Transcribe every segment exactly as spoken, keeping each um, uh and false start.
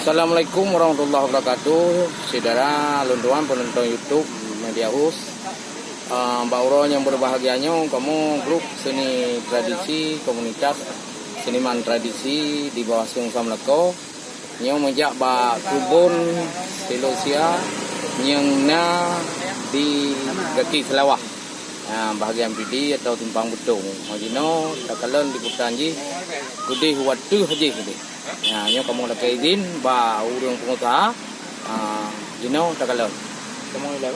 Assalamualaikum warahmatullahi wabarakatuh. Syedara lôn tuan peunonton YouTube Media House. Ah, bak uroe nyang berbahagia nyoe, kamoe grup seni tradisi komunitas seniman tradisi di bawah Seueng Samlako nyoe meujak bak keubon silosia nyang na di Gaki Seulawah. Ha, bahagian Pidie atau Simpang Beutong. Ho jinoe takalon liputan jih keudeh wateuh jih keudeh. Ha, nyoe kamoe lakée izin bak ureuëng pengusaha. Ha, jinoe takalon. Kamoe ilée.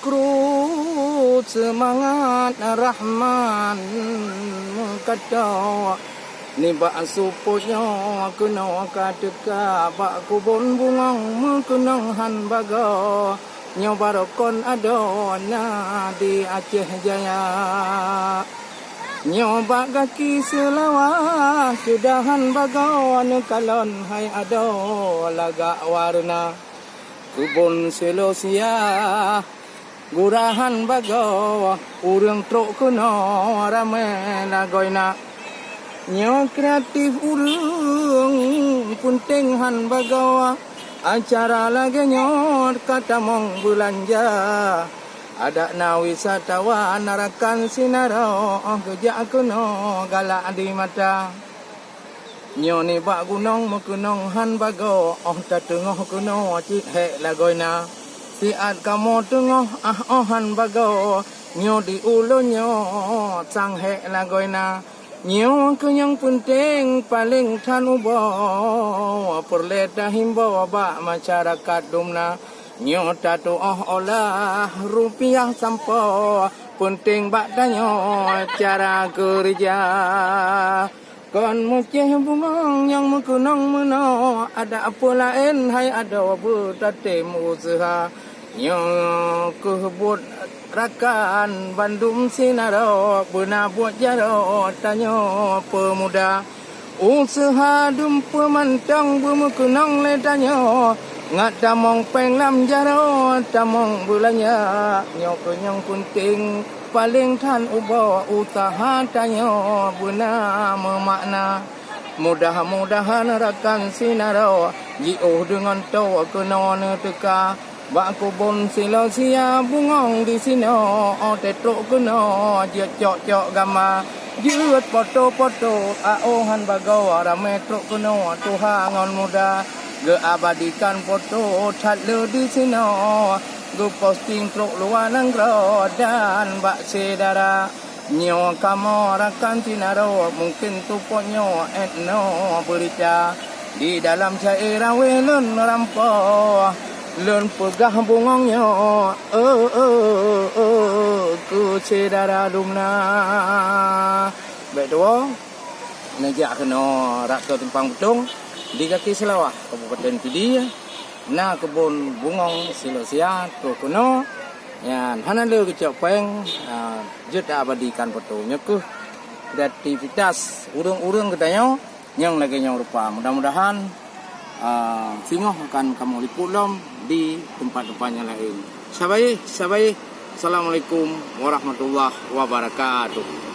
Kru seumangat Rahman meukato, nibak supot nyoe keunoe ka teuka bak keubon bungong meukeunong han bagoe. Nyoe barokon adoe na di Aceh Jaya. Nyoe bak Gaki Seulawah sudah han bagoe neukalon hai adoe lagak wareuna. Keubon silosia gura han bagoe, ureuëng trok keunoe ramé lagoina. Nyoe kreatif ureuëng peunteng han bagoe, acara lagée nyoe ka tamong beulanja. Adak na wisatawan rakan sinaro geujak keunoe galak di mata. Nyoe nibak gunong meukeunong han bagoe, óh tateungoh keunoe cit hék lagoina. Siat kamoe teungoh ah óh han bagoe, nyoe di ulôn nyoe sang hék lagoina. Nyoe keuh nyang peunteng paleng that uboe, peureulée tahimbau bak masyarakat dumna. Nyoe tatuoh olah rupiah sampoe, peunteng bak tanyoe cara keureuja. Kon meucéh bungong nyang meukeunong meunoe, adak peue laén hai adoe beutatem useuha. Nyoe keuh buet rakan bandum sinaro, beuna buet jaroe tanyoe peumuda. Useuha dumpeue mantong beumeukeunong lé tanyoe, ngat tamong péng lam jaroe, tamong beulanja. Nyoe keuh nyang peunteng paleng that uboe, useuha tanyoe beuna meumakna. Mudah-mudahan rakan sinaro jiôh deungon toe keunoe neuteuka. Bak keubon silosia bungong disinoe, óh teutrok keunoe jeuet cok-cok gama, jeuet poto-poto, aoh han bagoe ramé trok keunoe tuha ngon muda. Geuabadikan poto that le disinoe, geuposting trok luwa nanggroe dan bak syedara. Nyoe kamoe rakan sinaro, mungken tupot nyoe 'et noe beurita. Di dalam syaé rawéh lôn rampoe, lôn peugah bungong nyoe, eu, eu, eu, keu syedara dumna. Bék tuwoe, neujak keunoe rot Simpang Beutong di Gaki Seulawah, Kabupaten Pidie. Na keubon bungong silosia troh keunoe, nyan hana le geucok péng, a, jeuet abadikan poto. Nyoe keuh kreativitas ureuëng-ureuëng geutanyoe nyang lagée nyoe rupa. Mudah-mudahan, a, singoh akan kamoe liput lom di teumpat-teumpat nyang laén. Sabayeh, sabayeh. Assalamualaikum warahmatullahi wabarakatuh.